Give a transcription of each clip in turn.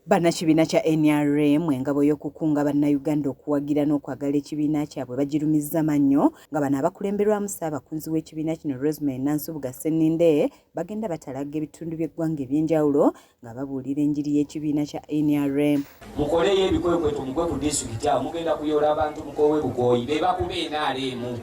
Bannakibiina kya NRM engabo y'okukunga Bannayuganda okuwagira n'okwagala ekibiina kyabwe bagirumizza mannyo, nga bano abakulemberwamu Ssaabakunzi w'ekibiina kino Rosemary Nansubuga Sseninde bagenda batalaga ebitundu by'eggwanga eby'enjawulo nga babuulira enjiri y'ekibiina kya NRM. Mukoleyo ebikwekweto mugwe ku disitulikiti awo mugenda kuyoola abantu mukoowe bukooyi be bakuba NRM.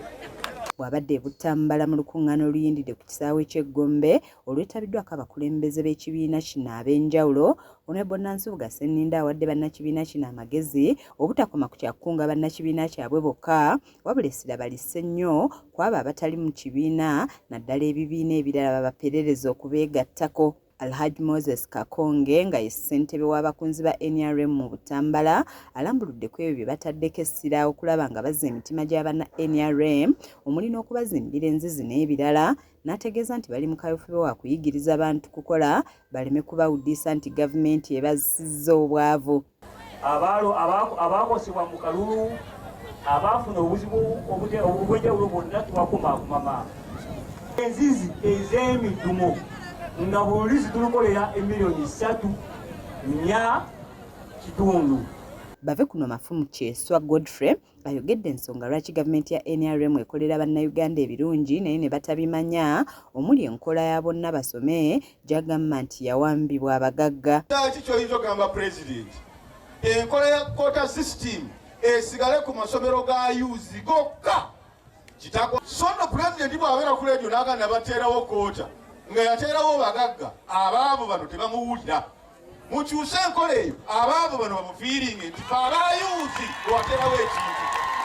Bw'abadde e Butambala mu lukuŋŋaana oluyindidde ku kisaawe ky'e Gombe olwetabiddwako abakulembeze b'ekibiina kino ab'enjawulo, Honorable Nansubuga Sseninde awadde bannakibiina kino amagezi obutakoma ku kya kukunga bannakibiina kyabwe bokka, wabula essira balisse nnyo ku abo abatali mu kibiina naddala ebibiina ebirala babaperereze okubeegattako. Alhaj Moses Kakonge nga ye ssentebe w'abakunzi ba NRM mu Butambala alambuludde ku ebyo bye bataddeko essira okulaba nga bazza emitima gya banna NRM omuli n'okubazimbira enzizi n'ebirala, n'ategeeza nti bali mu kaweefube wa kuyigiriza bantu kukola baleme kubawudiisa nti gavumenti ebazisizza obwavu. Abaakosebwa mu kalulu, abaafuna obuzibu obw'enjawulo bwonna tubakumaakuma maama. Enzizi ez'emidumo nga buli luzi tulukolera emiliyoni 3 4 kitundu. Bave kuno Mafumu Kyeswa Godfrey ayogedde ensonga lwaki gavumenti ya NRM ekolera Bannayuganda ebirungi naye ne batabimanya, omuli enkola ya bonna basome gy'agamba nti yawambibwa abagagga. Ki ky'oyinza okugamba Pulezidenti? Enkola ya quota system esigale ku masomero ga yuzi gokka. Kitako. So nno Pulezidenti bw'abeera ku leediyo n'agamba bateerawo quota nga yateerawo bagagga, abaavu bano tebamuwulira. Mukyuse enkola eyo, abaavu bano bamufiiringe nti fe abayuzi lwateerawo ekintu.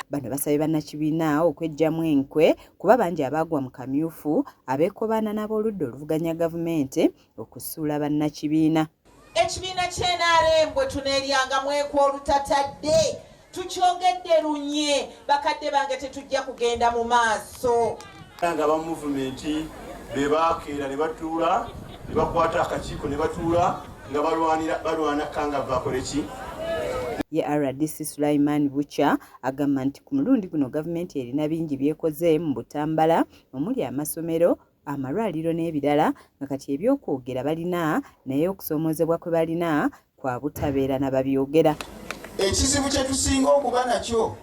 Bano basabye bannakibiina okweggyamu enkwe kuba bangi abaagwa mu kamyufu abeekobaana n'ab'oludda oluvuganya gavumenti okusuula bannakibiina. Ekibiina ky'NRM bwe tuneeryangamu enkwe olutatadde, tukyogedde lunye, bakadde bange, tetujja kugenda mu maaso. Nga aba movement be bakeera ne batuula ne bakwata akakiiko ne batuula nga balwanira balwana kangava akole ki. Ye RDC Sulaiman Bukya agamba nti ku mulundi guno gavumenti erina bingi by'ekoze mu Butambala omuli amasomero, amalwaliro n'ebirala, nga kati ebyokwogera balina naye okusoomoozebwa kwe balina kwa butabeera na babyogera. Ekizibu kye tusinga okuba nakyo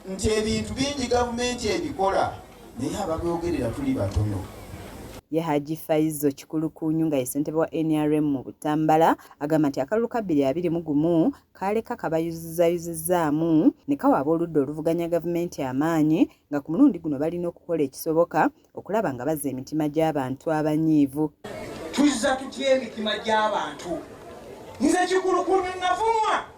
nti ebintu bingi gavumenti ebikola naye ababyogerera tuli batono. Ye Haji Faizo Kikulukunyu nga ye ssentebe wa NRM mu Butambala agamba nti akalulu ka 2021 kaaleka kabayuzizayuzizzaamu ne kawa ab'oludda oluvuganya gavumenti amaanyi, nga ku mulundi guno balina okukola ekisoboka okulaba nga bazza emitima gy'abantu abanyiivu. Tuzza tutya emitima gy'abantu? Nze Kikulukunyu navumwa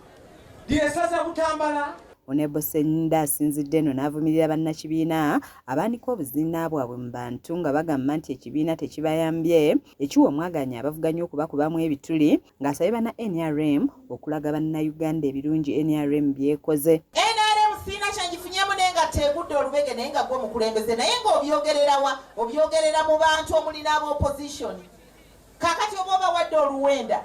lyesaza Butambala. Honorable Sseninde asinzidde eno n'avumirira bannakibiina abaanika obuziina bwabwe mu bantu nga bagamba nti ekibiina tekibayambye, ekiwa omwagaanya abavuganya okubakubamu ebituli, ng'asabye banna NRM okulaga Bannayuganda ebirungi NRM by'ekoze. NRM sirina kyengifunyemu naye nga teegudde olubege, naye nga gwe omukulembeze, naye ng'obyogerera wa? Obyogerera mu bantu omuli n'aba opposition. Kaakati oba obawadde oluwenda,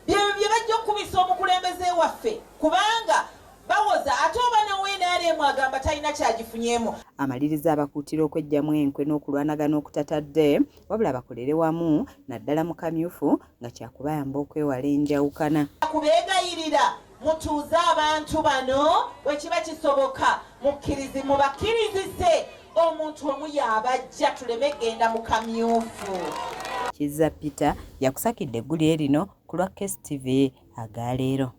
byebyo bye bajja okukubisa omukulembeze waffe, kubanga bawoza ate oba nawe NRM agamba talina kyagifunyemu. Amaliriza abakuutira okweggyamu enkwe n'okulwanagana okutatadde, wabula bakolere wamu naddala mu kamyufu nga kyakubayamba okwewala enjawukana. Kubeegayirira mutuuze abantu bano bwe kiba kisoboka, mukkirizi mubakkirizise omuntu omu y'abajja tuleme genda mu kamyufu. Kizza Peter yakusakidde eggulire lino ku lwa KSTV agaleero.